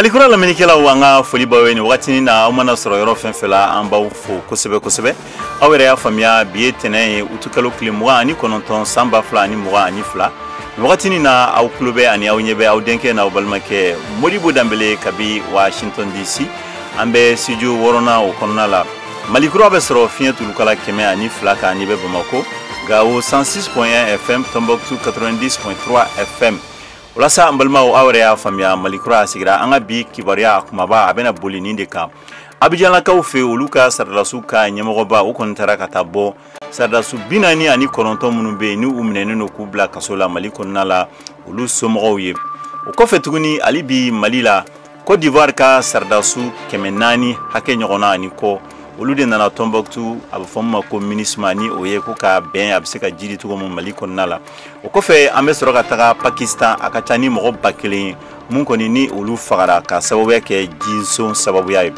Malikura lamɛnnikɛlaw, an ka foli b'aw ye nin wagatinin na. Aw mana sɔrɔ yɔrɔ fɛn fɛn la, an b'aw fo kosɛbɛ kosɛbɛ. Aw yɛrɛ y'a faamuya, bi ye tɛnɛn ye, utukalo tile 29, san 2022. Nin wagatinin na, aw tulo bɛ ani aw ɲɛ bɛ aw denkɛ n'aw balimakɛ Modibo Danbele kabi Washington DC. An bɛ studio wɔɔrɔnan o kɔnɔna la. Malikura bɛ sɔrɔ fiɲɛ tulukala 102 kan n'i bɛ Bamakɔ, Gawo 106.1 FM, Tombouctou 90.3 FM. Walasa an balimaw, aw yɛrɛ y'a faamuya, Malikura sigira. An ka bi kibaruya kumaba, a bɛna boli nin de kan. Abijanlakaw fɛ, olu ka saradasiw ka ɲɛmɔgɔba, u kɔni taara ka taa bɔ saradasiw 49 minnu bɛ yen ni u minɛnen don k'u bila kaso la Mali kɔnɔna la, olu somɔgɔw ye. O kɔfɛ tuguni, hali bi Mali la, Côte d'Ivoire ka saradasiw 400 hakɛ ɲɔgɔnna ani kɔ, olu de nana Tombouctou, a bɛ fɔ min ma ko MINUSMA, ni o ye ko ka bɛn a bɛ se ka jiri cogo min Mali kɔnɔna la. O kɔfɛ, an bɛ sɔrɔ ka taga Pakistan. A ka ca ni mɔgɔ 1000 ye mun kɔni ni olu fagara ka sababuya kɛ jinson sababuya ye.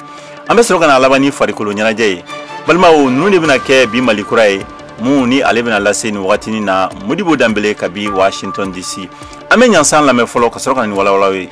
An bɛ sɔrɔ ka na laban ni farikolo ɲɛnajɛ ye. Balimaw, ninnu de bɛna kɛ bi Mali kura ye, mun ni ale bɛna lase nin wagatinin na, Modibo Danbele kabi Washington DC. An bɛ ɲansan lamɛn fɔlɔ ka sɔrɔ ka na ni walawalaw ye.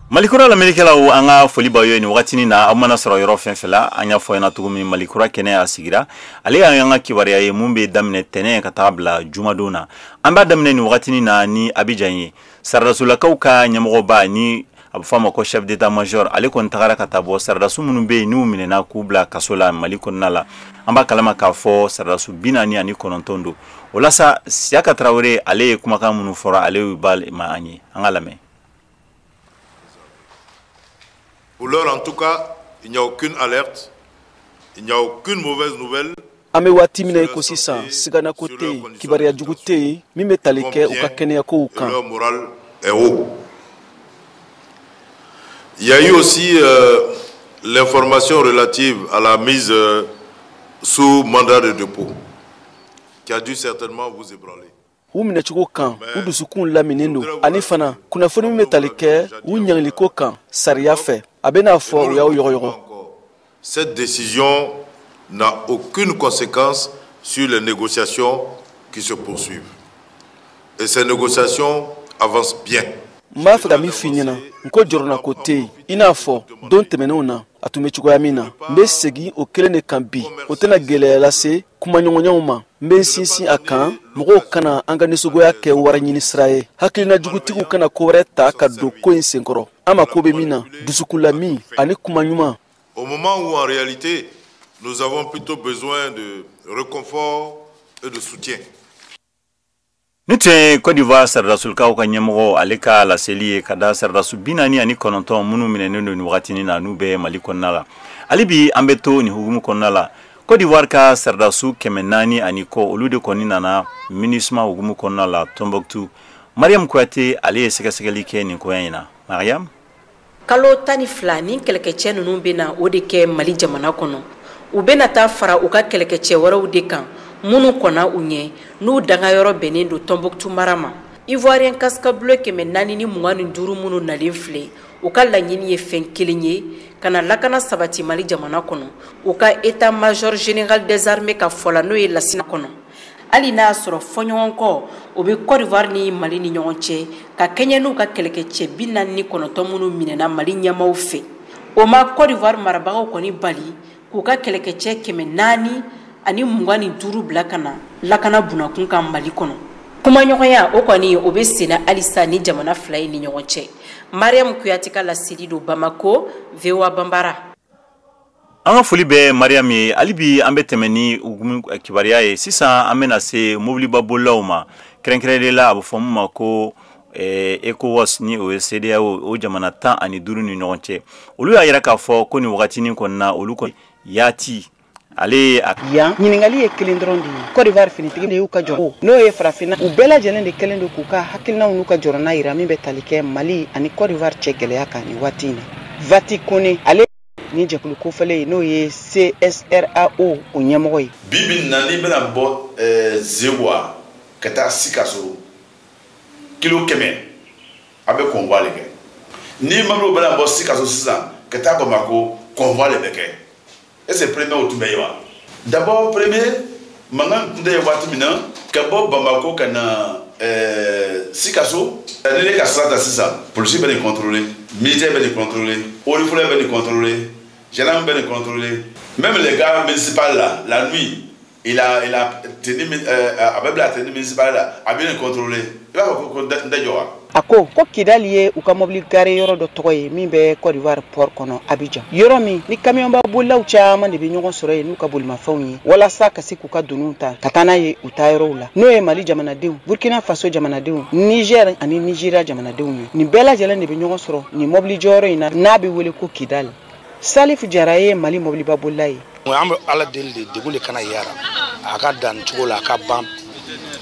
Malikura lamɛnnikɛlaw, an ka foli b'aw ye nin wagatinin na, aw mana sɔrɔ yɔrɔ fɛn fɛn la. An y'a fɔ ɲɛna cogo min, Malikura kɛnɛ a sigira, ale y'an ka kibaruya ye mun bɛ daminɛ tɛnɛn ka taa bila jumadon na. An b'a daminɛ nin wagatinin na ni Abijan ye. Saradasolakaw ka ɲɛmɔgɔba, ni a bɛ fɔ a ma ko chef d'état major, ale kɔni tagara ka taa bɔ saradasu minnu bɛ yen n'u minɛna k'u bila kaso la Mali kɔnɔna la. An b'a kalama k'a fɔ saradasu 49 don. O la sa, Siyaka Tarawele, ale ye kumakan minnu fɔra, ale y'u ba ma an ye, an ka lamɛn. Pour l'heure, en tout cas, il n'y a aucune alerte, il n'y a aucune mauvaise nouvelle. An bɛ waati min na i ko sisan, siganako tɛ yen, kibaruya jugu tɛ yen min bɛ tali kɛ u ka kɛnɛyakow kan. Leur moral est haut. Il y a eu aussi l'information relative à la mise sous mandat de dépôt qui a dû certainement vous ébranler. U minɛcogo kan, u dusukun laminen don, ani fana kunnafoni min bɛ tali kɛ u ɲangiliko kan sariya fɛ, a bɛna fɔ u y'aw yɔgɔyɔgɔ. Cette décision n'a aucune conséquence sur les négociations qui se poursuivent. Et ces négociations avancent bien. N b'a fɛ ka min f'i ɲɛna, n ko jɔrɔnako tɛ yen i n'a fɔ don tɛmɛnenw na a tun bɛ cogoya min na. N bɛ segin o kelen de kan bi, o tɛna gɛlɛya lase kumaɲɔgɔnyaw ma. N bɛ n sinsin a kan, mɔgɔw kana an ka nisɔngoya kɛ wari ɲini sira ye, hakilina jugutigiw kana ko wɛrɛ ta ka don ko in senkɔrɔ. An mako bɛ min na, dusukunlami ani kuma ɲuman. Au moment où en réalité nous avons plutôt besoin de réconfort et de soutien. Ni tun ye Côte d'Ivoire saradasulikaw ka ɲɛmɔgɔ, ale ka laseli ye ka da saradasu 49 minnu minɛnen don nin wagatinin na, n'u bɛ Mali kɔnɔna la. Hali bi, an bɛ to nin hukumu kɔnɔna la. Côte d'Ivoire ka saradasu 400 ani kɔ, olu de kɔni nana MINUSMA hukumu kɔnɔna la Tombouctou. Mariam Kuyate, ale ye sɛgɛsɛgɛli kɛ nin koya in na. Mariam. Kalo 12 ni kɛlɛkɛcɛ ninnu bɛna o de kɛ Mali jamana kɔnɔ. U bɛna taa fara u ka kɛlɛkɛcɛ wɛrɛw de kan minnu kɔnna u ɲɛ, n'u dangayɔrɔ bɛnnen don Tombouctou mara ma. Ivoirien casque bleu 425 minnu nalen filɛ, u ka laɲini ye fɛn kelen ye, ka na lakana sabati Mali jamana kɔnɔ. U ka état major général des armées ka fɔ la, n'o ye lasina kɔnɔ, hali n'a y'a sɔrɔ fɔɲɔgɔnkɔ o bɛ Côte d'Ivoire ni Mali ni ɲɔgɔn cɛ ka kɛɲɛ n'u ka kɛlɛkɛcɛ 49 minnu minɛna Mali ɲɛmaaw fɛ, o ma Côte d'Ivoire marabagaw kɔni bali k'u ka kɛlɛkɛcɛ 425 bila ka na lakana bunakun kan Mali kɔnɔ. Kumaɲɔgɔnya o kɔni, o bɛ senna halisa ni jamana fila in ni ɲɔgɔn cɛ. Mariam Kuyate ka laseli don Bamako, VOA Banbara. An ka foli bɛ Mariam ye. Hali bi, an bɛ tɛmɛ ni kibaruya ye. Sisan, an bɛna se mobiliba bolilaw ma, kɛrɛnkɛrɛnnen la a bɛ fɔ min ma ko ECOWAS, ni o ye CEDEAO, o jamana 15 ni ɲɔgɔn cɛ. Olu y'a yira k'a fɔ ko nin wagatinin kɔnɔna, olu kɔni yaati ale a Yan ɲininkali ye kelen dɔrɔn de ye: Côte d'Ivoire finitigi de y'u ka jɔ, n'o ye farafinna, u bɛɛ lajɛlen de kɛlen don k'u ka hakilinaw n'u ka jɔrɔna yira min bɛ tali kɛ Mali ani Côte d'Ivoire cɛ gɛlɛya kan nin waati in na. Vati Kone, ale ni jɛkulu kofɔlen ye, n'o ye CSRAO o ɲɛmɔgɔ ye. Bi bi in na, n'i bɛna bɔ Zewa ka taa Sikaso, kilo 100, a bɛ convoi de kɛ. Ni mobili bɛna bɔ Sikaso sisan ka taa Bamako, convoi de bɛ kɛ. Est ce que premier o tun bɛ yen wa? D'abord premier mankan tun tɛ yen waati min na ka bɔ Bamako ka na Sikaso, ni ne ka sira ta sisan, polisi bɛ nin contrôler, militaire bɛ nin contrôler, eaux et forêts bɛ nin contrôler, gendarme bɛ nin contrôler, même les gars municipaux là, la nuit, il a tenue, a bɛ bila tenue municipale la, a bɛ nin contrôler. I b'a fɔ ko n tɛ jɔ wa? A ko ko Kidali ye u ka mobili gare yɔrɔ dɔ tɔgɔ ye min bɛ Côte d'Ivoire port kɔnɔ Abidjan, yɔrɔ min ni kamiyɔnba bolilaw caman de bɛ ɲɔgɔn sɔrɔ yen n'u ka bolimafɛnw ye walasa ka se k'u ka doniw ta ka taa n'a ye u taa yɔrɔw la, n'o ye Mali jamanadenw, Burkina Faso jamanadenw, Niger ani Nigeria jamanadenw ye. Nin bɛɛ lajɛlen de bɛ ɲɔgɔn sɔrɔ nin mobili jɔyɔrɔ in na n'a bɛ wele ko Kidali. Salif Jara ye Mali mobiliba bolila ye. An bɛ Ala deli de, degun de kana yara, a ka dan cogo la, a ka ban.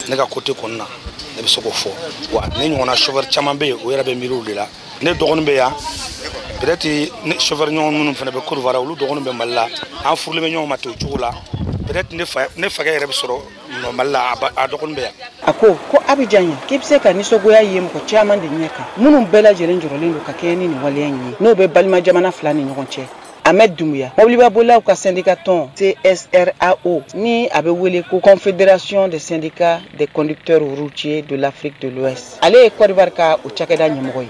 Ne ka côté kɔni na, ne bɛ se k'o fɔ wa. Ne ɲɔgɔnna chauffeur caman bɛ yen, o yɛrɛ bɛ miiri o de la. Ne dɔgɔnin bɛ yan, peut-être ne chauffeur ɲɔgɔn minnu fana bɛ Côte d'Ivoire, olu dɔgɔnin bɛ Mali la, an furulen bɛ ɲɔgɔn ma ten o cogo la. Peut-être ne fa, ne fakɛ yɛrɛ bɛ sɔrɔ Mali la, a dɔgɔnin bɛ yan. A ko ko Abidjan yan, k'i bɛ se ka nisɔngoya ye mɔgɔ caman de ɲɛ kan minnu bɛɛ lajɛlen jɔrɔlen don ka kɛɲɛ ni nin waleya in ye n'o bɛ balima jamana fila ni ɲɔgɔn cɛ. Ahmed Doumbouya, mobiliba bolilaw ka syndicat tɔn CSRAO, ni a bɛ wele ko Confédération des syndicats des conducteurs routiers de l'Afrique de l'Ouest, ale ye Côte d'Ivoire ka o cakɛda ɲɛmɔgɔ ye.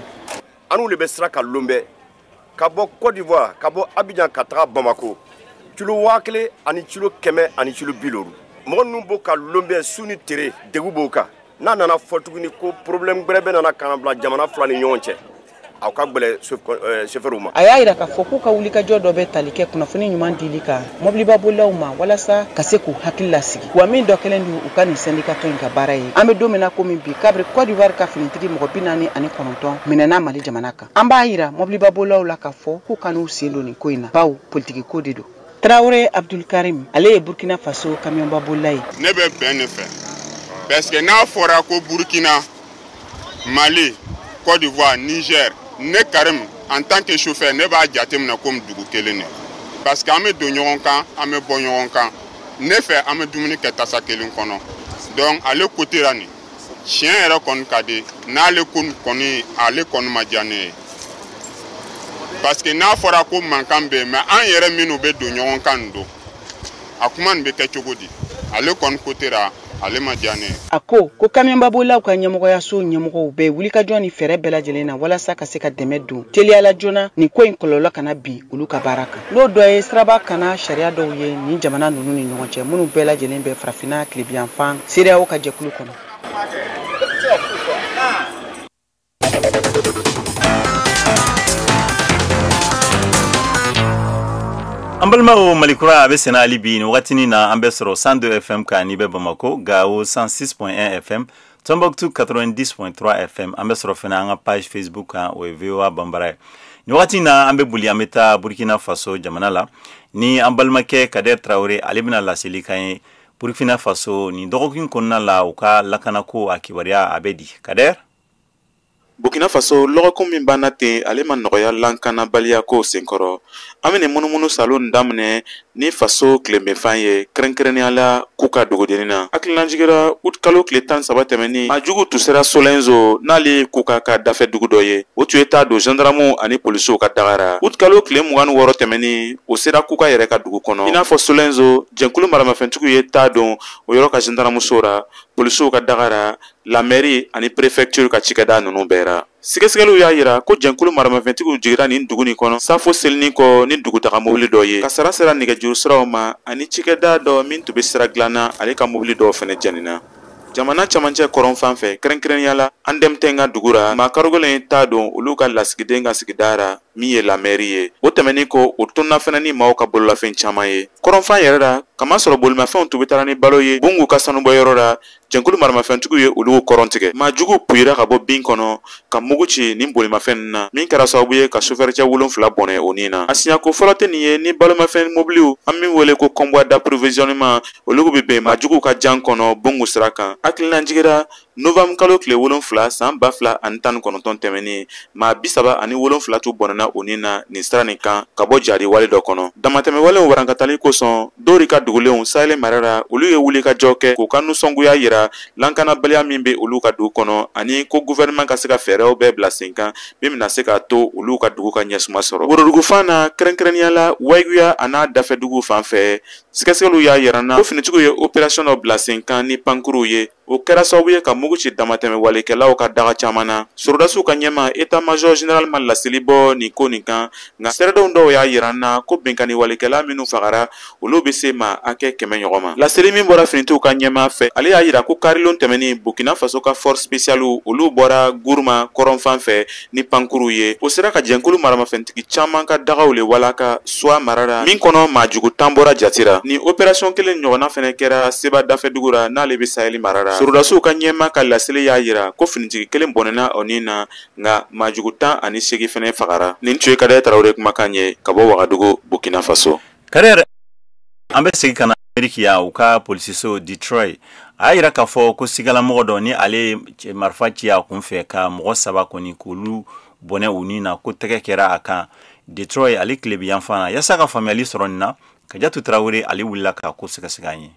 An n'u de bɛ sira ka lon bɛɛ ka bɔ Côte d'Ivoire, ka bɔ Abidjan ka taga Bamako, kilo 1000 ani kilo 100 ani kilo 50. Mɔgɔ ninnu b'o ka lon bɛɛ su ni tere, degun b'o kan. N'a nana fɔ tuguni ko problème gbɛrɛ bɛ nana ka na bila jamana fila ni ɲɔgɔn cɛ, aw ka gwɛlɛ chauffeur ma. A y'a yira k'a fɔ k'u ka wulikajɔ dɔ bɛ tali kɛ kunnafoni ɲuman dili kan mobiliba bolilaw ma walasa ka se k'u hakili lasigi, wa min dɔ kɛlen don u ka nin syndicat in ka baara ye. An bɛ don min na komi bi, kabiri Côte d'Ivoire ka finitigi mɔgɔ 49 minɛna Mali jamana kan, an b'a yira mobiliba bolilaw la k'a fɔ k'u ka n'u sen don nin ko in na, bawo politiki ko de don. Traoré Abdulkarim, ale ye Burkina Faso kamiyɔnba bolila ye. Ne bɛ bɛn ne fɛ parce que n'a fɔra ko Burkina, Mali, Côte d'Ivoire, Niger, ne Karim en tant que chauffeur, ne b'a jateminɛ komi dugu kelen de, parce que an bɛ don ɲɔgɔn kan, an bɛ bɔ ɲɔgɔn kan. Ne fɛ, an bɛ dumuni kɛ tasa kelen kɔnɔ. Donc ale côté la, nin tiɲɛ yɛrɛ kɔni ka di n'ale ko kɔni, ale kɔni ma diya ne ye, parce que n'a fɔra ko mankan bɛ yen, mais an yɛrɛ minnu bɛ don ɲɔgɔn kan nin don, a kuma nin bɛ kɛ cogo di? Ale kɔni côté la, ale ma diya ne ye. A ko ko kamiyɔnba bolilaw ka ɲɛmɔgɔyaso ɲɛmɔgɔw bɛ wulikajɔ ni fɛɛrɛ bɛɛ lajɛlen na walasa ka se ka dɛmɛ don teliyala joona, nin ko in kɔlɔlɔ kana bin olu ka baara kan, n'o dɔ ye siraba kana sariya dɔw ye nin jamana ninnu ni ɲɔgɔn cɛ minnu bɛɛ lajɛlen bɛ Farafinna tilebiyanfan CEDEAO ka jɛkulu kɔnɔ. An balimaw, Malikura a bɛ senna hali bi. Nin wagatinin na, an bɛ sɔrɔ 102 FM kan n'i bɛ Bamako, Gao 106.1 FM, Tombouctou 90.3 FM. An bɛ sɔrɔ fana an ka page Facebook kan, o ye VOA Bambara ye. Nin wagati na, an bɛ boli, an bɛ taa Burkina Faso jamana la ni an balimakɛ Kader Traoré. Ale bɛna laseli kan ye Burkina Faso nin dɔgɔkun kɔnɔna la, u ka lakanako a kibaruya a bɛ di. Kader. Burkina Faso, lɔgɔkun min banna ten, ale ma nɔgɔya lankanabaliya ko senkɔrɔ. An bɛ nin munumunu salon daminɛ ni faso tilebenfan ye, kɛrɛnkɛrɛnnenya la Kuka dugudennin na. Hakilinajigira, utikalo tile 13 tɛmɛnin, a jugu tun sera Solenzo, n'ale ye Kuka ka dafɛ dugu dɔ ye. O tun ye taa don gendarmew ani polisiw ka dagara. Utikalo tile 26 tɛmɛnin, o sera Kuka yɛrɛ ka dugu kɔnɔ. I n'a fɔ Solenzo, jɛnkulu maramafɛntigiw ye taa don o yɔrɔ ka gendarmeso ra, polisiw ka dagara, la mairie ani préfecture ka cikɛda ninnu bɛɛ ra. Sɛgɛsɛgɛliw y'a yira ko jɛnkulu maramafɛntigiw jigira nin dugu nin kɔnɔ safo selinin kɔ ni dugutaga mobili dɔ ye. Kasara sera nɛgɛjuru siraw ma ani cikɛda dɔ min tun bɛ sira dilanna, ale ka mobili dɔw fɛnɛ jɛnina. Jamana camancɛ kɔrɔn fan fɛ, kɛrɛnkɛrɛnnenya la Andɛmtɛn ka dugu ra, maa karogɛlɛn ye taa don olu ka lasigiden ka sigida ra min ye la mairie ye. O tɛmɛnin kɔ, o tununa fɛnɛ ni maaw ka bololafɛn caman ye. Kɔrɔnfan yɛrɛ la, kamasɔrɔ bolimafɛnw tun bɛ taara ni balo ye Bungu ka sanubɔyɔrɔ la, jɛnkulu maramafɛntigiw ye olu kɔrɔn tigɛ. Maa juguw puyira ka bɔ bin kɔnɔ ka mugu ci nin bolimafɛn ninnu na, min kɛra sababu ye ka sofɛricɛ 7 bɔnɛ o nin na. A siɲɛko fɔlɔ tɛ nin ye ni balomafɛn mobiliw, an min wele ko convoi d'approvisionnement, olu bɛ bɛn maa juguw ka jan kɔnɔ Bungu sira kan. Hakilina jigira. Novembre kalo tile 7 san 2019 tɛmɛnen maa 37 tun bɔnɛna u ni na nin sira nin kan ka bɔ jari wale dɔ kɔnɔ. Damatɛmɛ walew warankatali kosɔn dɔw ka dugulenw Sahel mara la, olu ye wulikajɔ kɛ k'u ka nisɔngoya yira lakanabaliya min bɛ olu ka dugu kɔnɔ, ani ko gouvernement ka se ka fɛɛrɛw bɛɛ bila sen kan min bɛna se k'a to olu ka dugu ka ɲɛsuma sɔrɔ. Worodugufan na, kɛrɛnkɛrɛnnenya la Wayiguya a n'a dafɛduguw fan fɛ, sɛgɛsɛgɛliw y'a yira na ko finitigiw ye opération dɔ bila sen kan ni pankuruw ye. O kɛra sababu ye ka mugu ci damatɛmɛ walekɛlaw ka daga caman na. Sɔrɔdasiw ka ɲɛma état major général ma laseli bɔ nin ko nin kan, nka sɛrɛdenw dɔw y'a yira na ko binkanni walekɛla minnu fagara, olu bɛ se maa hakɛ 100 ɲɔgɔn ma. Laseli min bɔra finitigiw ka ɲɛma fɛ, ale y'a yira ko karilon tɛmɛnen Burkina Faso ka force spéciale olu bɔra Gourma kɔrɔnfan fɛ ni pankuruw ye. O sera ka jɛnkulu maramafɛntigi caman ka dagaw le walaka Soa mara la, min kɔnɔ maa jugu 10 bɔra jate la. Nin opération kelen ɲɔgɔnna fɛnɛ kɛra Seba dafɛdugu la, n'ale bɛ Sahel mara la. Sɔrɔdasiw ka ɲɛma ka laseli y'a yira ko finitigi kelen bɔnɛna o ni na, nka maajugu 18 fɛnɛ fagara. Nin tun ye Kadɛ Tarawele kumakan ye ka bɔ Wagadugu, Burkina Faso. Kadɛ, an bɛ segin ka na Ameriki yan, u ka polisiso Detroit. A y'a yira k'a fɔ ko sigalamɔgɔ dɔ ni ale ye marifa ci a kun fɛ ka mɔgɔ 3 kɔni k'olu bɔnɛ u ni na, ko tɛgɛ kɛra a kan Detroit ale tilebi yanfan na. Yaasa ka faamuyali sɔrɔ nin na, Kajatu Tarawele ale wulila k'a ko sɛgɛsɛgɛ an ye.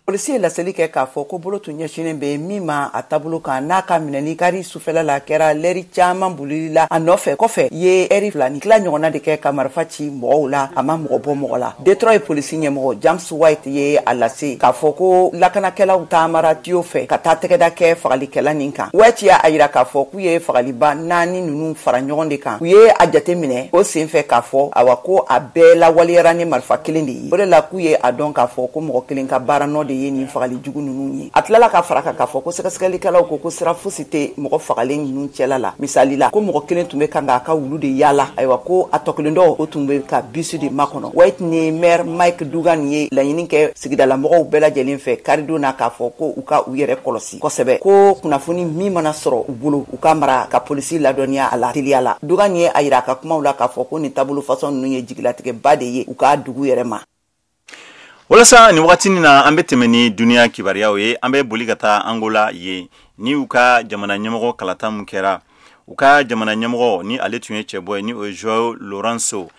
Polisi ye laseli kɛ k'a fɔ ko bolo tun ɲɛsinnen bɛ min ma a taabolo kan n'a ka minɛni kari sufɛla la kɛra lɛri caman bolili la a nɔfɛ kɔfɛ ye ɛri 2 ni tila ɲɔgɔnna de kɛ ka marifa ci mɔgɔw la, a ma mɔgɔ bɔ mɔgɔ la. Detroit polisi ɲɛmɔgɔ James White ye a lase k'a fɔ ko lakanakɛlaw taamara tiyo fɛ ka taa tɛgɛda kɛ fagalikɛla nin kan. White y'a yira k'a fɔ k'u ye fagaliba 4 ninnu fara ɲɔgɔn de kan. U ye a jate minɛ o senfɛ k'a fɔ awa ko a bɛɛ lawaleyara ni marifa kelen de ye. O de la k'u ye a dɔn k'a fɔ ko mɔgɔ kelen ka baara nɔ de ye nin fagali jugu ninnu ye. A tilala ka fara kan k'a fɔ ko sɛgɛsɛgɛlikɛlaw ko ko sira fosi tɛ mɔgɔ fagalen ninnu cɛla la. Misali la, ko mɔgɔ kelen tun bɛ kan k'a ka wulu de yaala, ayiwa ko a tɔ kelen dɔ o tun bɛ ka bisi de makɔnɔ. White ni maire Mike Dugan ye laɲini kɛ sigidalamɔgɔw bɛɛ lajɛlen fɛ karidon na k'a fɔ ko u ka u yɛrɛ kɔlɔsi kosɛbɛ, ko kunnafoni min mana sɔrɔ u bolo u ka mara ka polisi ladɔnniya a la teliya la. Dugan ye a yira a ka kumaw la k'a fɔ ko nin taabolo fasɔn ninnu ye jigilatigɛba de ye u ka dugu yɛrɛ ma. Walasa nin wagati na an bɛ tɛmɛ ni duniya kibaruyaw ye, an bɛ boli ka taa Angola yen ni u ka jamana ɲɛmɔgɔ kalata mun kɛra. U ka jamana ɲɛmɔgɔ ni ale tun ye cɛbɔ ye, ni o ye João Lourenço,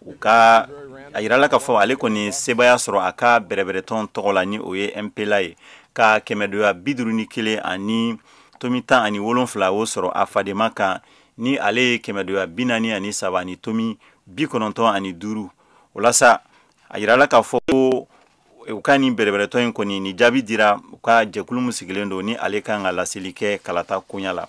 u ka a yirala k'a fɔ ale kɔni sebaaya sɔrɔ a ka bɛrɛbɛrɛtɔn tɔgɔ la, ni o ye MPLA ye, ka 151 ani tomi 17 o sɔrɔ a fadenma kan, ni ale ye 443 ani tomi 95. O la sa a yirala k'a fɔ ko u ka nin bɛrɛbɛrɛtɔn in kɔni ni jaabi dira u ka jɛkulu min sigilen don, ni ale kan ka laseli kɛ kalata koɲa la.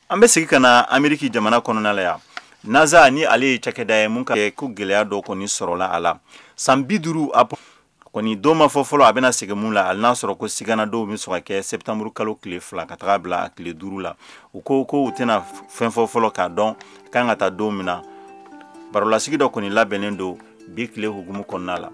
An bɛ segin ka na Ameriki jamana kɔnɔna la yan. NASA ni ale ye cakɛda ye mun ka ko gɛlɛya dɔ kɔni sɔrɔla a la san 50 a kɔni don ma fɔ fɔlɔ a bɛna segin mun la, hali n'a sɔrɔ ko sigana dɔw bɛ sɔn ka kɛ septembre kalo tile 2 ka taga bila a tile 5 la. U ko ko u tɛna fɛn fɔ fɔlɔ k'a dɔn kan ka taa don min na. Barolasigi dɔ kɔni labɛnnen don bi tile hukumu kɔnɔna la.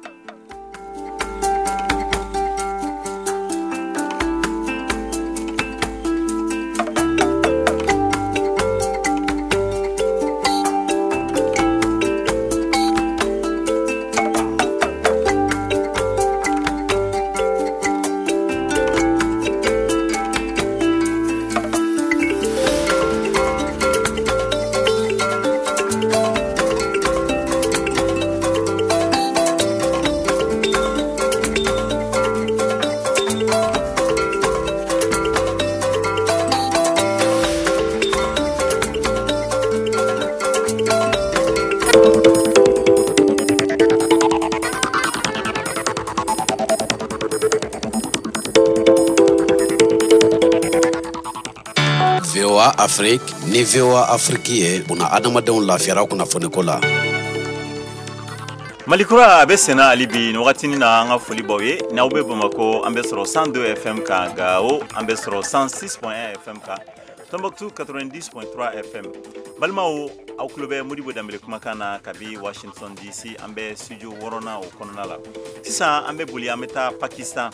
VOA Afrique ni VOA Afrique ye buna adamadenw lafiyara kunnafoniko la. Mali kura a bɛ senna hali bi nin wagatinin na, an ka foli b'aw ye. N'aw bɛ Bamakɔ, an bɛ sɔrɔ 102 FM kan, Gao an bɛ sɔrɔ 106.1 FM kan, Tombouctou 90.3 FM. Balimaw, aw tulo bɛ Modibo Danbele kumakan na kabi Washington DC, an bɛ studio 6nan o kɔnɔna la. Sisan an bɛ boli an bɛ taa Pakistan,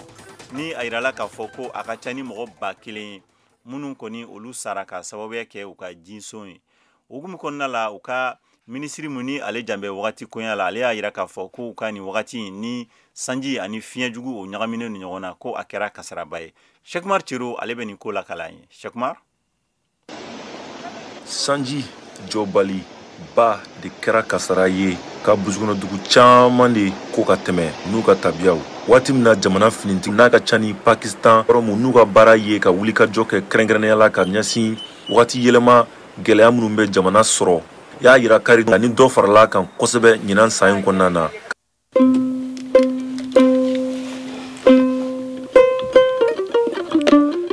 ni a yirala k'a fɔ ko a ka ca ni mɔgɔ 1000 ye minnu kɔni olu sara ka sababuya kɛ u ka jinson ye. O hukumu kɔnɔna la, u ka Minisiri mun ni ale jan bɛ wagati koɲa la, ale y'a yira k'a fɔ ko u ka nin wagati ni sanji ani fiɲɛjugu o ɲagaminen ni ɲɔgɔn na, ko a kɛra kasaraba ye. Cheikh Cero, ale bɛ nin ko la kalan ye. Cheikh. Sanji jɔbali ba de kɛra kasara ye ka busukɔnɔdugu caman de ko ka tɛmɛ n'u ka tabiyaw. Waati min na jamana finitigi n'a ka ca ni Pakistan yɔrɔ mun n'u ka baara ye ka wulikajɔ kɛ, kɛrɛnkɛrɛnnenya la ka ɲɛsin wagati yɛlɛma gɛlɛya minnu bɛ jamana sɔrɔ, y'a yira kari ni dɔ farala kan kosɛbɛ ɲinan san in kɔnɔna na.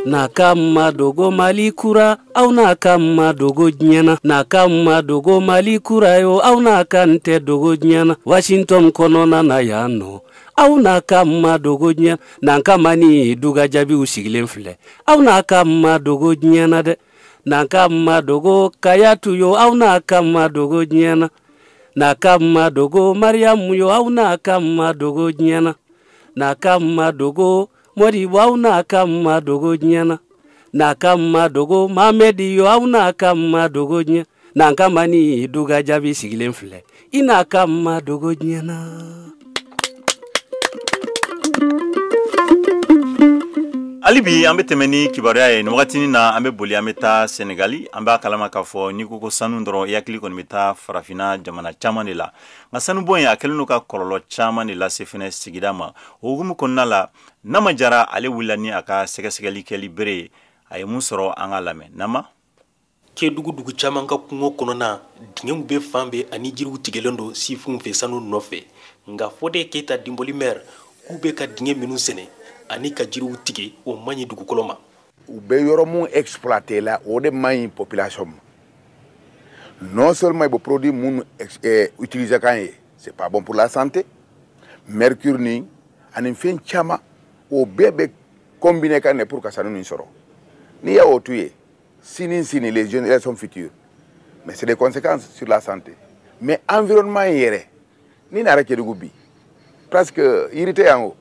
N'a ka ma dogo Mali kura, aw n'a ka ma dogo diɲɛ na. N'a ka ma dogo Mali kura yo, aw n'a ka n tɛ dogo diɲɛ na. Washington kɔnɔna na yan nɔ, aw n'a ka ma dogo diɲɛ. N'an ka ma ni duga jaabiw sigilen filɛ, aw n'a ka ma dogo diɲɛ na dɛ. N'an ka ma dogo Kayatu yo, aw n'a ka ma dogo diɲɛ na. N'a ka ma dogo Mariyamu yo, aw n'a ka ma dogo diɲɛ na. N'a ka ma dogo Modibo, aw n'a ka ma dogo diɲɛ na. N'a ka ma dogo Mamɛdi yo, aw n'a ka ma dogo diɲɛ. N'an ka ma ni duga jaabi sigilen filɛ, i n'a ka ma dogo diɲɛ na. Hali bi an bɛ tɛmɛ ni kibaruya ye. Nin wagatinin na, an bɛ boli, an bɛ taa Senegali. An b'a kalama k'a fɔ n'i ko ko sanu dɔrɔn, i hakili kɔni bɛ taa farafinna jamana caman de la. Nka sanubɔ in, a kɛlen don ka kɔlɔlɔ caman de lase fɛnɛ sigida ma. O hukumu kɔnɔna la, Nama Jara, ale wulila ni a ka sɛgɛsɛgɛli kɛli bere ye. A ye mun sɔrɔ? An ka lamɛn, Nama. Kedugu dugu caman ka kungo kɔnɔna, dingɛw bɛ fan bɛɛ ani jiriw tigɛlen don sifinw fɛ sanu nɔfɛ. Nka Fode Keyita Dinboli maire k'u bɛ ka dingɛ minnu sɛnɛ ani ka jiriw tigɛ, o man ɲi dugukolo ma. U bɛ yɔrɔ mun exploiter la, o de man ɲi population ma. Non seulement i bɛ produit minnu utiliser kan ye, c'est pas bon pour la santé. Mercure ni ani fɛn caman, o bɛɛ bɛ combiner kan de pour ka sanu nin sɔrɔ. N'i y'o to yen, sini sini, les générations futures, mais c'est des conséquences sur la santé, mais environnement yɛrɛ. Ni nana Kédougou bi, presque yiri tɛ yan. O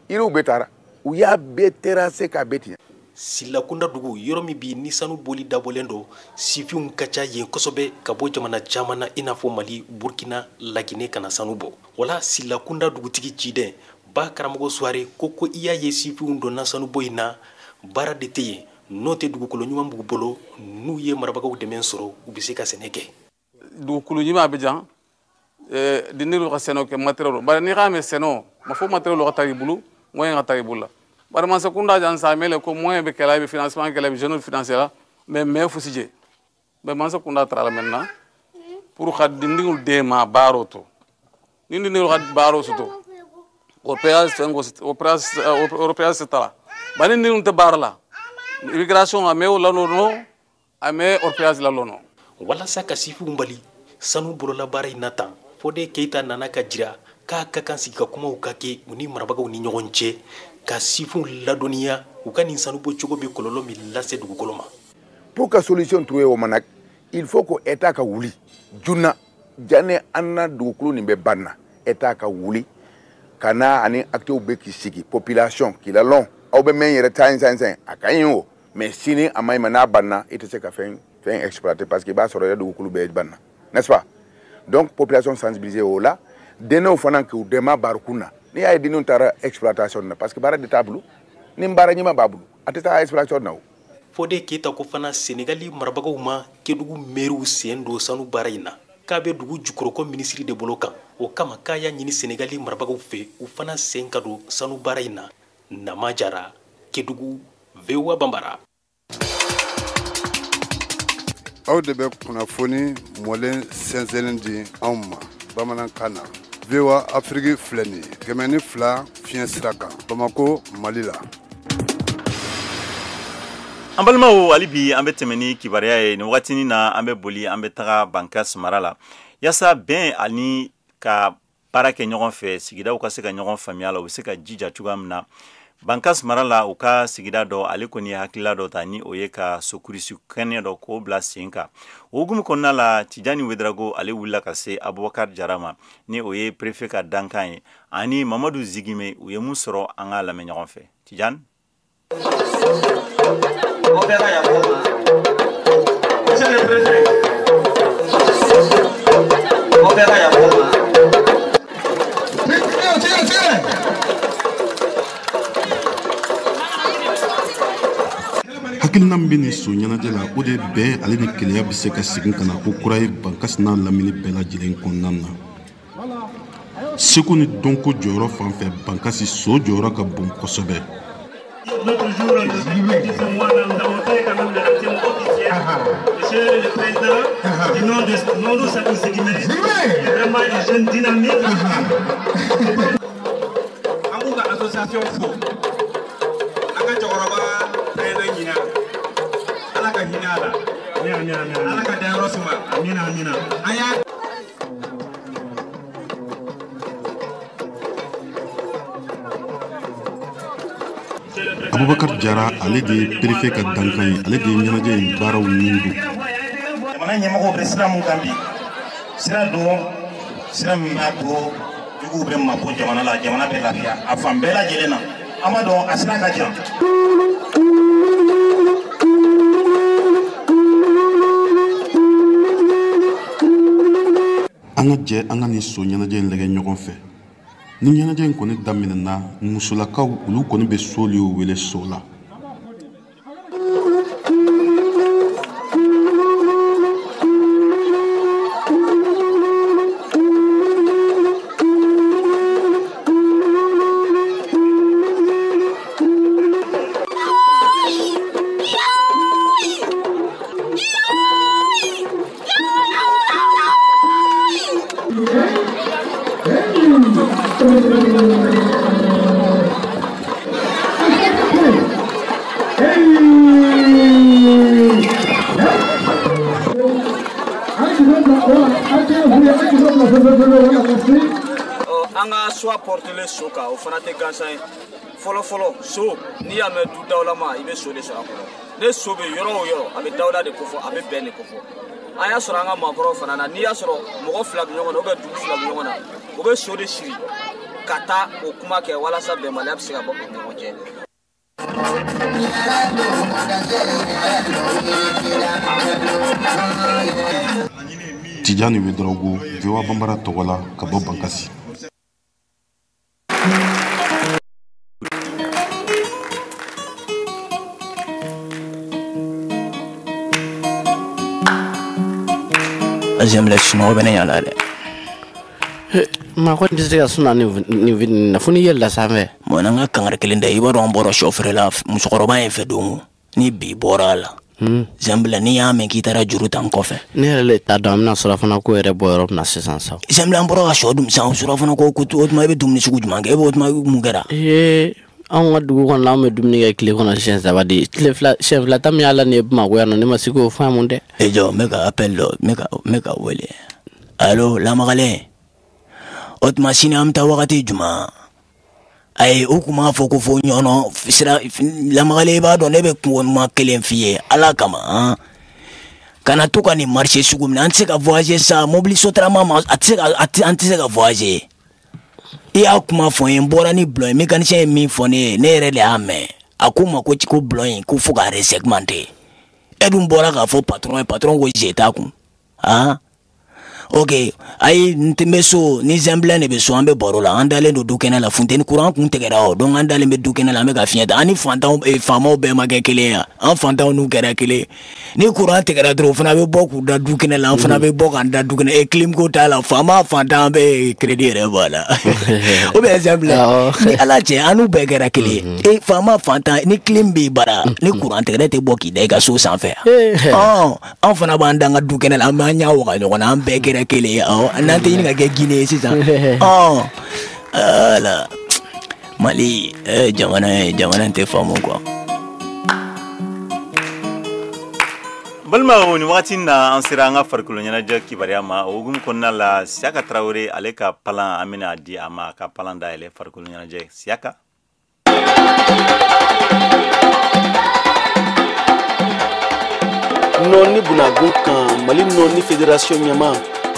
yiriw bɛɛ taara, u y'a bɛɛ terrasser k'a bɛɛ tigɛ. Silakunda dugu, yɔrɔ min bi ni sanu boli dabɔlen don, sifinw ka ca yen kosɛbɛ ka bɔ jamana caman na, i n'a fɔ Mali, Burkina, Laginɛ, ka na sanu bɔ. Wala Silakunda dugutigi ciden ba Karamɔgɔ Suware ko i y'a ye sifinw donna sanubɔ in na, baara de tɛ yen. N'o tɛ, dugukolo ɲuman b'u bolo. N'u ye marabagaw dɛmɛ sɔrɔ, u bɛ se ka sɛnɛ kɛ. Dugukolo ɲuman bɛ jan dindilu ka sɛnɛ kɛ matériel, bari n'i k'a mɛn sɛnɛ ma fo matériel ka taa i bolo, moyen ka taa i bolo la. Bari mansa kunda jan sa mele ko moyen bɛ kɛla, i bɛ financement kɛla, i bɛ jeune financer la, mais fosi je. Mais mansa kunda tara la maintenant pour ka dindilu den ma baaro to, ni dindilu ka baaro soto, orpaillage fɛn ko, orpaillage tara. Bari ni tɛ baara la, immigration a mɛ o lalono, a mɛ orpaillage lalono. Walasa ka sifinw bali sanu bololabaara in na tan, Fode Keyita nana ka jira k'a ka kan sigi ka kumaw ka kɛ u ni marabagaw ni ɲɔgɔn cɛ, ka sifinw ladɔnniya u ka nin sanu bɔ cogo bɛ kɔlɔlɔ min lase dugukolo ma. Pour que solution trouver o ma nag, il faut que état ka wuli joona janni an na dugukolo nin bɛ ban na. État ka wuli ka na ani acteurs bɛ k'i sigi, population k'i lalɔn. Aw bɛ mɛn yɛrɛ ta in san san, a ka ɲi o, mais sini a ma ɲi ma. N'a banna, i tɛ se ka fɛn fɛn exploiter parce que i b'a sɔrɔ yɛrɛ dugukolo bɛɛ banna, n'est-ce pas? Donc population sensibilisée o la, denw fana k'u dɛmɛ baarikun na. N'i y'a ye denw taara exploitation na, parce que baara de t'a bolo. Ni baara ɲuman b'a bolo, a tɛ taa exploitation na o. Fode Keyita ko fana Senegali marabagaw ma Kedugu mɛriw sen don sanu baara in na, k'a bɛ dugu jukɔrɔkɔ minisiri de bolo kan. O kama k'a y'a ɲini Senegali marabagaw fɛ, u fana sen ka don sanu baara in na. Nama Jara, Kedugu, VOA Banbara. Aw de bɛ kunnafoni mɔlen sɛnsɛnnen di anw ma bamanankan na. VOA Afiriki filɛ nin ye, 102 fiɲɛ sira kan, Bamako, Mali la. An balimaw, hali bi an bɛ tɛmɛ ni kibaruya ye. Nin wagatinin na, an bɛ boli, an bɛ taga Bankas mara la, yaasa bɛn ani ka baara kɛ ɲɔgɔn fɛ, sigidaw ka se ka ɲɔgɔn faamuya la, u bɛ se ka jija cogoya min na. Bankas mara la, u ka sigida dɔ, ale kɔni ye hakilila dɔ ta, ni o ye ka sokurisi kɛnɛ dɔ k'o bila sen kan. O hukumu kɔnɔna la, Tijani Wedrago, ale wulila ka se Abubakar Jara ma, ni o ye préfet ka dankan ye, ani Mamadu Zigime. U ye mun sɔrɔ? An k'a lamɛn ɲɔgɔn fɛ, Tijani. Monsieur le préfet. Aw bɛɛ ka yafa n ma. Hakilina min bɛ nin so ɲɛnajɛ la, o de bɛn ale ni kelenya bɛ se ka segin ka na ko kura ye Bankasi n'a lamini bɛɛ lajɛlen kɔnɔna na. Seko ni dɔnko jɔyɔrɔ fan fɛ, Bankasi so jɔyɔrɔ ka bon kosɛbɛ. L'autre jour, le mois, nous avons fait quand même le thème officiel. Monsieur le Président, du nom de Nourou Sakou Sidimé, vraiment un jeune dynamique. An b'u ka association fo. An ka cɛkɔrɔba président ɲina. Ala ka hinɛ a la. Ala ka dayɔrɔ suma. Amina, amina. An y'a Abubakar Jara, ale de ye perefe ka dankan ye, ale de ye ɲɛnajɛ in baaraw nin don. Jamana ɲɛmɔgɔw bɛ sira mun kan bi, sira don, sira min b'a to juguw bɛ mabɔ jamana la, jamana bɛ lafiya a fan bɛɛ lajɛlen na. An b'a dɔn a sira ka jan. An ka jɛ an ka nin so ɲɛnajɛ in lajɛ ɲɔgɔn fɛ. Ni ɲɛnajɛ in kɔni daminɛna, musolakaw olu kɔni bɛ soliw wele so la. An ka soa portele so kan, o fana tɛ gansan ye. Fɔlɔ fɔlɔ, so, n'i y'a mɛn du dawulama, i bɛ so de sɔrɔ a kɔnɔ. Ne so bɛ yɔrɔ o yɔrɔ, a bɛ dawula de kofɔ, a bɛ bɛn de kofɔ. An y'a sɔrɔ an ka maakɔrɔw fana na, n'i y'a sɔrɔ mɔgɔ fila bɛ ɲɔgɔn na, ou bien dugu fila bɛ ɲɔgɔn na, u bɛ so de siri ka taa o kuma kɛ walasa bɛnbaliya bɛ se ka bɔ u ni ɲɔgɔn cɛ. Tijani Wedrogo, VOA Bambara tɔgɔ la ka bɔ Bankasi. Zemle sunɔgɔ bɛ ne ɲa la dɛ. Maa kɔni tɛ se ka suna nin na fo n'i yɛlɛla sanfɛ. Bon, n'an ka kangari kelen da, i b'a dɔn an bɔra sɔ feere la musokɔrɔba in fɛ don o ni bi bɔra a la. Zemle, n'i y'a mɛn k'i taara juru ta n kɔfɛ. Ne yɛrɛ le t'a dɔn an bɛna surafana ko yɛrɛ bɔ yɔrɔ min na sisan sa. Zemle, an bɔra ka sɔ dun sisan, surafana ko o tuma i bɛ dumuni sugu jumɛn kɛ? E b'o tuma mun kɛra? Ee, anw ka dugu kɔnɔ, anw bɛ dumuni kɛ tile kɔnɔ siɲɛ 3 de. Tile fila, siɲɛ fila ta min y'a la nin ye Bamakɔ yan nɔ, ne ma se k'o faamu dɛ. E jɔ, n bɛ ka appel dɔ, n bɛ ka wele. Allo, lamagalen. O tuma sini an bɛ taa wagati jumɛn? Ayi, u kun b'a fɔ ko fo ɲɔnɔ sira lamagalen, i b'a dɔn ne bɛ kuma kelen f'i ye Ala kama han. Kana to ka nin marché sugu minɛ, an tɛ se ka voyager sa, mobili sotarama ma, a tɛ se ka, an tɛ se ka voyager. I y'a kuma fɔ n ye, n bɔra ni bulon ye, mécanicien ye min fɔ ne ye, ne yɛrɛ de y'a mɛn. A ko n ma ko bulon in ko fo k'a resegmenter. E dun bɔra k'a fɔ patron ye, patron ko je t'a kun. Han? Ok, ayi, n tɛ n bɛ so, ni Zemblin de bɛ so, an bɛ baro la, an dalen don du kɛnɛ la, funteni courant kun tigɛra o, donc an dalen bɛ du kɛnɛ la, an bɛ ka fiɲɛ ta. An ni fantanw, faamaw bɛɛ ma kɛ kelen ye, an fantanw n'u kɛra kelen. Ni courant tigɛra dɔrɔn, o fana bɛ bɔ k'u da du kɛnɛ la, an fana bɛ bɔ k'an da du kɛnɛ, clim ko t'a la, faama fantan bɛ crédit yɛrɛ bɔ a la. O bɛ Zemblin, ni Ala cɛ, an n'u bɛɛ kɛra kelen ye. Faama fantan, ni clim b'i bara, ni courant tigɛra, e tɛ bɔ k'i da i ka so sanfɛ. An fana b'an da an ka du kɛnɛ la, an b'an ɲɛ waga ɲɔgɔn na, an bɛɛ kɛra kelen ye. Awɔ, n'an tɛ ɲini ka kɛ Guinée ye sisan. Ala Mali, jamana ye, jamana tɛ faamu quoi. Balimaw, nin wagati na an sera an ka farikolo ɲɛnajɛ kibaruya ma. O hukumu kɔnɔna la, Siyaka Tarawele, ale ka palan, an bɛna di a ma ka palan dayɛlɛ farikolo ɲɛnajɛ. Siyaka. Nɔɔni bunagun kan, Mali nɔɔni fédération ɲɛma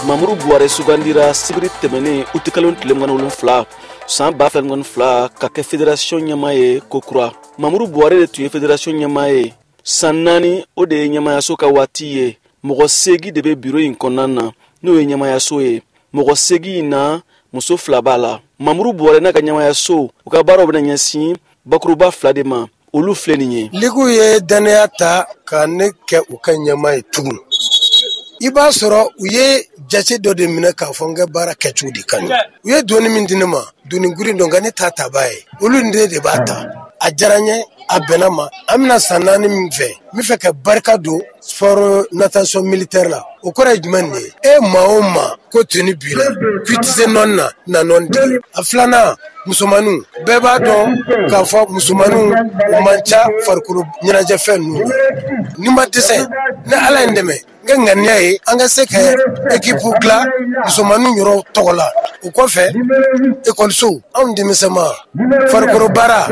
Mamuru Buware sugandira sibiri tɛmɛnen utikalo tile 27 san 2022 ka kɛ fédération ɲɛma ye kokura. Mamuru Buware de tun ye fédération ɲɛma ye san 4, o de ye ɲɛmayaso ka waati ye. Mɔgɔ 8 de bɛ biro in kɔnɔna na, n'o ye ɲɛmayaso ye. Mɔgɔ 8 in na, muso 2 b'a la. Mamuru Buwarɛ n'a ka ɲɛmayaso, u ka baaraw bɛna ɲɛsin bakuruba 2 de ma. Olu filɛ nin ye. Ligue ye dannaya ta ka ne kɛ u ka ɲɛmaa ye tugun. I b'a sɔrɔ u ye jate dɔ de minɛ k'a fɔ n ka baara kɛcogo de ka ɲi. U ye doni min di ne ma, doni girin don, nka ne t'a tabaa ye. Olu de b'a ta. A diyara n ye, a bɛnna ma. An bɛna san 4 min fɛ, n bɛ fɛ ka barika don sport natation militaire la. O kɔrɔ ye jumɛn de ye? E maa o maa ko tuni b'i la, k'i tɛ se nɔni na, na nɔni dege. A filanan, musomaninw, bɛɛ b'a dɔn k'a fɔ musomaninw u man ca farikolo ɲɛnajɛfɛn ninnu na. N'i ma dɛsɛ, ni Ala ye n dɛmɛ, n ka ŋaniya ye an ka se ka équipe dilan musomaninw yɔrɔ tɔgɔ la. O kɔfɛ, ekɔliso, anw denmisɛnma, farikolo baara,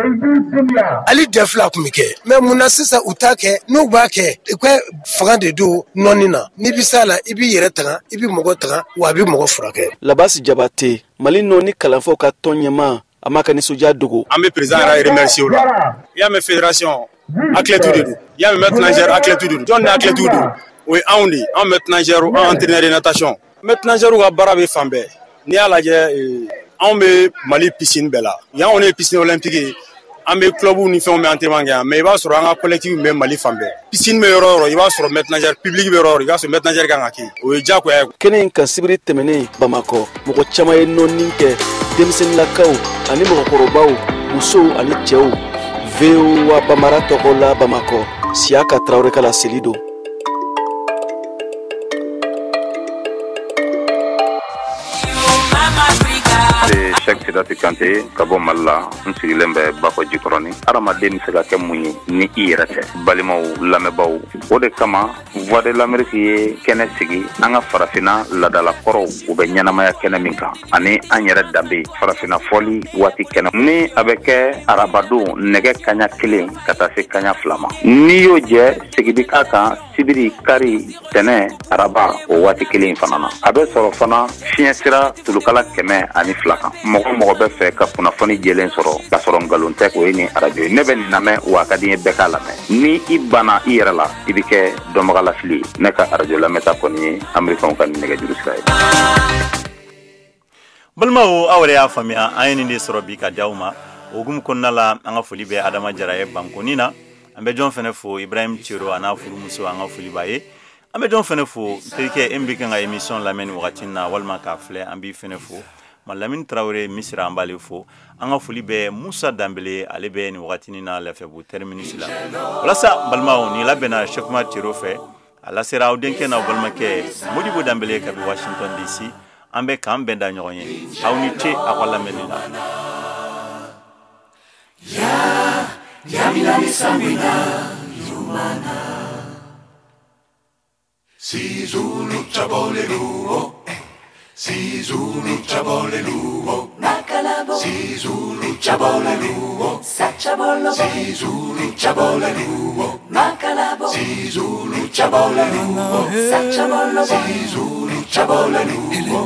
hali dɛ 2 tun bɛ kɛ. Mais mun na sisan u t'a kɛ? N'u b'a kɛ, u ka fanga de don nɔni na. N'i bɛ s'a la, i b'i yɛrɛ tanga, i bɛ mɔgɔ tanga, wa a bɛ mɔgɔ furakɛ. Labasi Jabate, Mali nɔni kalanfaw ka tɔn ɲɛmaa, a m'a ka nisɔndiya dogo. An bɛ président yɛrɛ remercier o la. I y'a mɛn fédération, athlète de don. I y'a mɛn maître nageur, athlète de don. Jɔn ni athlète don? O ye anw de ye. Anw maître nageur, anw entraîneur de natation. Maître nageur ka baara bɛ fan bɛɛ. N'i y'a lajɛ, anw bɛ Mali piscine bɛɛ la. Yan kɔni ye piscine olympique ye. An bɛ club ni fɛnw bɛ entraînement kɛ yan, mais i b'a sɔrɔ an ka collectif bɛ Mali fan bɛɛ. Piscine bɛ yɔrɔ o yɔrɔ, i b'a sɔrɔ maître nageur public bɛ yɔrɔ o yɔrɔ, i b'a sɔrɔ maître nageur kan ka kɛ yen. O ye diyagoya ye. Kɛnɛ in kan sibiri tɛmɛnen Bamakɔ, mɔgɔ caman ye nɔni kɛ, denmisɛnninlakaw ani mɔgɔkɔrɔbaw, musow ani cɛw. VOA Bambara tɔgɔ la Bamakɔ, Siyaka Tarawele ka laseli don. Cheikh Sidati Kante ka bɔ Mali la, n sigilen bɛ Bakɔ Jikɔrɔni. Hadamaden bɛ se ka kɛ mun ye ni i yɛrɛ tɛ? Balimaw, lamɛnbaaw, o de kama Voix de l'Amérique ye kɛnɛ sigi an ka farafinna laadalakɔrɔw u bɛ ɲɛnamaya kɛnɛ min kan, ani an yɛrɛ danbe farafinna fɔli waati kɛnɛ ni a bɛ kɛ arabadon nɛgɛ kaɲa 1 ka taa se kaɲa 2 ma. N'i y'o jɛ, segin bɛ k'a kan sibiri, kari, tɛnɛ, araba o waati kelen in fana na. A bɛ sɔrɔ fana fiɲɛ sira tulukala 102 kan. Mɔgɔ mɔgɔ bɛ fɛ ka kunnafoni jɛlen sɔrɔ k'a sɔrɔ nkalon tɛ, o ye nin arajo ye. Ne bɛ nin lamɛn, wa a ka di n ye bɛɛ k'a lamɛn. Ni i banna i yɛrɛ la, i bɛ kɛ dɔnbagalafili ye. Ne ka arajo lamɛnta kɔni ye Amerikɛnw ka nin nɛgɛjuru sira ye. Balimaw, aw yɛrɛ y'a faamuya, an ye nin de sɔrɔ bi ka di aw ma. O hukumu kɔnɔna la, an ka foli bɛ Adama Jara ye Bankoni na. An bɛ jɔn fɛnɛ fo, Ibrahim Cero a n'a furumuso, an ka foli b'a ye. An bɛ jɔn fɛnɛ fo, terikɛ e min bɛ kan ka émission lamɛn nin wagati in na walima k'a filɛ, an b'i fɛnɛ fo. Malamine Traoré Misira, an b'ale fo. An ka foli bɛ Musa Danbele, ale bɛ nin wagati in na Lafiyabugu terminus la. Walasa balimaw, nin labɛnna Cheikh Umar Cero fɛ, a lasera aw denkɛ n'aw balimakɛ Modibo Danbele kabi Washington DC. An bɛ k'an bɛn da ɲɔgɔn ye. Aw ni ce aw ka lamɛnni la. Yamina misambina yumana Sizulu chabole luo, Sizulu chabole luo, Nakalabo, Sizulu chabole luo, Sachabollo, Sizulu chabole luo, Nakalabo, Sizulu chabole luo, Sachabollo, Sizulu chabole luo.